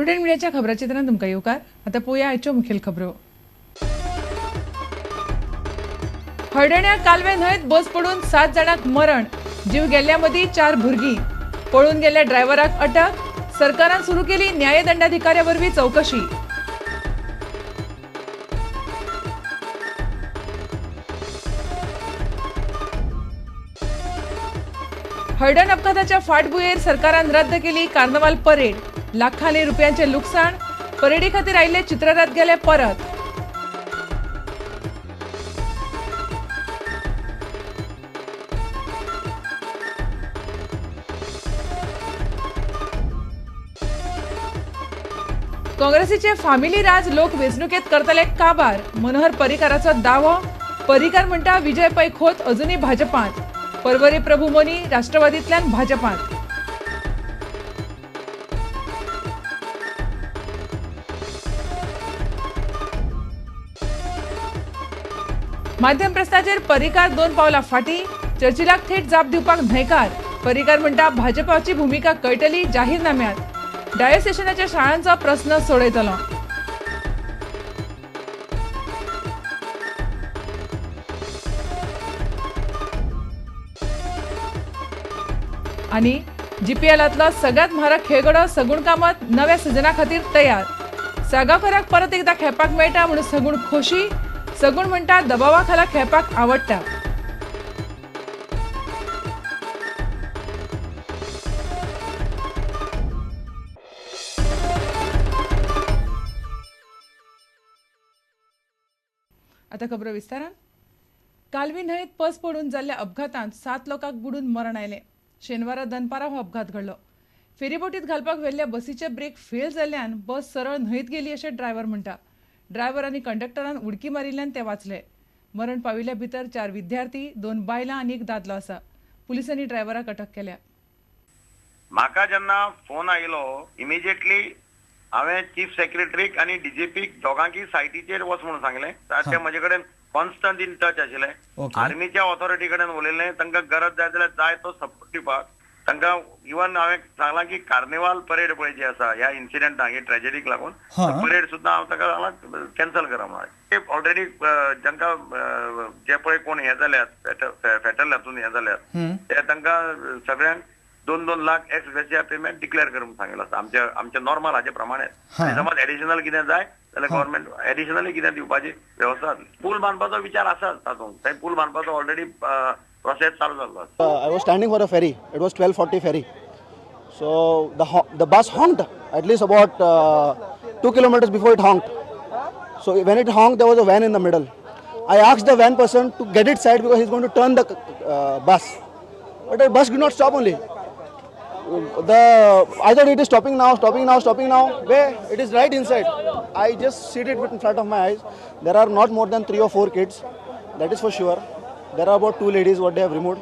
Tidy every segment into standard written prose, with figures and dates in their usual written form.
Prudent मिडियाच्या खबराचित्रांत तुमकां येवकार. आतां पळोवया आयच्यो मुखेल खबरो. हळदण्या कालवे न्हंयत बस पडून 7 जाणांक मरण, जीव गेल्ल्या मदीं 4 भुरगीं. पळून गेल्ल्या ड्रायव्हराक अटक, सरकारान सुरू केली न्यायदंडाधिकाऱ्या वरवीं चवकशी. हळदण अपघाताच्या फाटभुंयेर सरकारान रद्द केली कार्नवाल परेड, लाखांनी रुपयांचे लुकसाण, परेडी खातीर आयिल्ले चित्ररथ गेले परत. काँग्रेसीचे फामिली राज लोक वेंचणुकेत करतले काबार, मनोहर पर्रीकाराचो दावो. पर्रीकार म्हणटा विजय पै खोत अजुनूय भाजपांत, परवरी प्रभू मोनी राष्ट्रवादींतल्यान भाजपांत. माध्यम प्रस्नाचेर पर्रीकार 2 पावलां फाटीं, चर्चिलाक थेट जाप दिवपाक न्हयकार. पर्रीकार म्हणटा भाजपाची भुमिका कळटली जाहीरनाम्यांत, डायोसेशनाच्या शाळांचो प्रस्न सोडयतलो. आनी जीपीएलांतलो सगळ्यात म्हारग खेळगडो सगुण कामत नव्या सिजना खातीर तयार. साळगांवकाराक परत एकदा खेळपाक मेळटा म्हणून सगुण खोशी. सगुण म्हणटा दबावा खाला खेळपाक आवडटा. आता खबरो विस्तारान. कालवी न्हंयेत पस पडून जाल्ल्या अपघातांत 7 लोकांक बुडून मरण आयलें. शेनवारा दनपारा हो अपघात घडलो. फेरीबोटीत घालपाक व्हेल्ल्या बसीचे ब्रेक फेल जाल्ल्यान बस सरळ न्हंयेत गेली अशें ड्रायव्हर म्हणटा. ड्रायव्हर आनी कंडक्टरान उडकी मारिल्ल्यान ते वाचले. मरण पाविल्ल्या भितर 4 विद्यार्थी, 2 बायलां आनी 1 दादलो आसा. पुलिसांनी ड्रायव्हराक अटक केल्या. म्हाका जेन्ना फोन आयलो इमिजिएटली हांवें चीफ सेक्रेटरीक आनी डीजीपीक दोगांकी सायटीचेर वच म्हणून सांगलें. ते म्हजे कडेन कॉन्स्टंट इन टच आशिल्ले. आर्मीच्या ऑथॉरिटी कडेन उलयलें, तांकां गरज जाय जाल्यार जाय तो सपोर्ट दिवपाक. तांकां इवन हांवें सांगलां की कार्निवाल परेड पळय जी आसा ह्या इन्सिडंटाक, हे ट्रेजेडीक लागून परेड सुद्दां हांव ताका सांगलां कॅन्सल करा म्हणून. ऑलरेडी जांकां जे पळय कोण हे जाल्यात फेटल हातून हे जाल्यात ते तांकां सगळ्यांक 2-2 lakh x gratia payment declare कर म्हणून सांगिल्लें आसा. आमच्या आमच्या नॉर्मल हाचे प्रमाणे समज एडिशनल कितें जाय जाल्यार गव्हर्मेंट एडिशनली कितें दिवपाची वेवस्था जातली. पूल बांदपाचो विचार आसा तातूंत, थंय पूल बांदपाचो ऑलरेडी प्रोसेस चालू जाल्लो आसा. I was standing for a ferry. It was 12:40 ferry. So the bus honked at least about 2 kilometers before it honked. So when it honked, there was a van in the middle. I asked the van person to get it side because he's going to turn the bus. But the bus did not stop only. I thought it is stopping now, stopping now, stopping now. Where? It is right inside. I just see it in front of my eyes. There are not more than 3 or 4 kids. That is for sure. There are about 2 ladies what they have removed.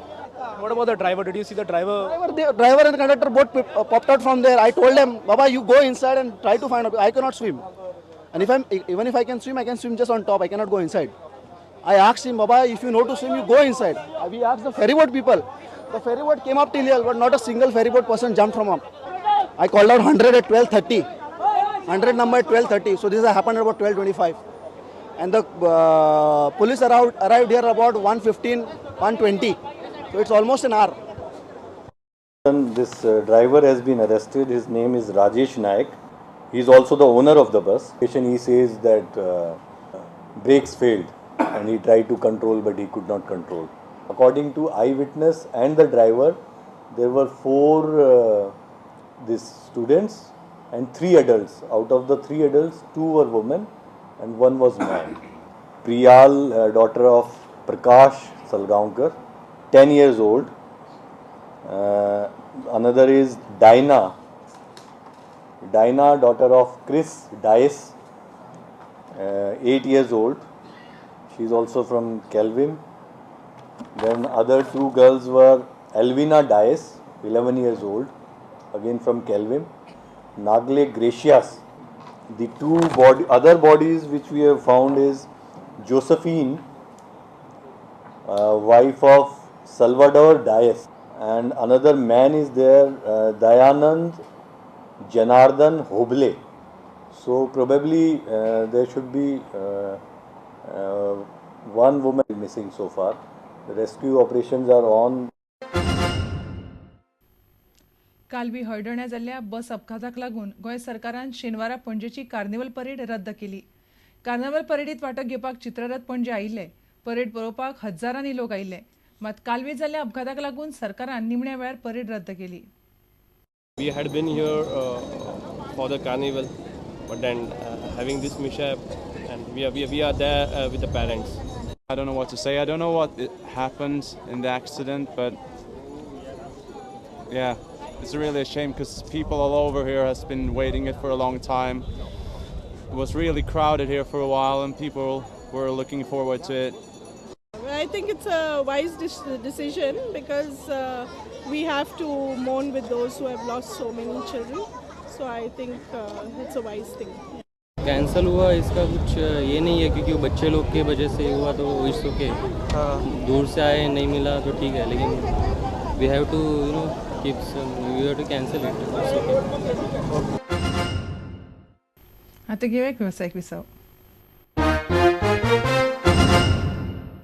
What about the driver? Did you see the driver? The driver and the conductor both popped out from there. I told them, Baba, you go inside and try to find out. I cannot swim. And if even if I can swim, I can swim just on top. I cannot go inside. I asked him, Baba, if you know to swim, you go inside. We asked the ferryboat people. The ferryboat came up till here, but not a single ferryboat person jumped from up. I called out 100 at 12:30. 100 number at 12:30. So this happened at about 12:25. And the police arrived here about 1:15, 1:20. So it's almost an hour. This driver has been arrested. His name is Rajesh Naik. He is also the owner of the bus. He says that brakes failed and he tried to control, but he could not control. According to eyewitness and the driver, there were 4 these students and 3 adults. Out of the 3 adults, 2 were women and 1 was man. Priyal, daughter of Prakash Salgaonkar, 10 years old. Another is Dinah, daughter of Chris Dias, 8 years old. She is also from Kelvin. Then other 2 girls were Elvina Dias, 11 years old, again from Kelvin. Nagle Gracias. The 2 other bodies which we have found is Josephine, wife of Salvador Dias, and another man is there, Dayanand Janardhan Hoble. So probably there should be one woman missing so far. The rescue operations are on. Kalvi हळदोण्या जाल्ल्या बस अपघाताक लागून गोंय सरकारान शेनवारा पणजेची carnival parade रद्द केली. Carnival परेडीत वांटो घेवपाक चित्ररथ पणजे आयिल्ले. परेड पळोवपाक हजारांनी लोक आयिल्ले. मात कालवी जाल्ल्या अपघाताक लागून सरकारान निमण्या वेळार परेड रद्द केली. We had been here for the carnival, but then having this mishap, and we are there with the parents. I don't know what to say. I don't know what happened in the accident, but yeah, it's really a shame because people all over here has been waiting it for a long time. It was really crowded here for a while, and people were looking forward to it. I think it's a wise decision because we have to mourn with those who have lost so many children. So I think it's a wise thing. Cancel हुआ, इसका कुछ ये नहीं है, क्योंकि वो बच्चे लोग K वजह से हुआ तो it's okay. दूर से आए, नहीं मिला तो ठीक है, लेकिन we have to keep, we have to cancel it. It's okay. आता घेऊया एक वेवसायीक विसव.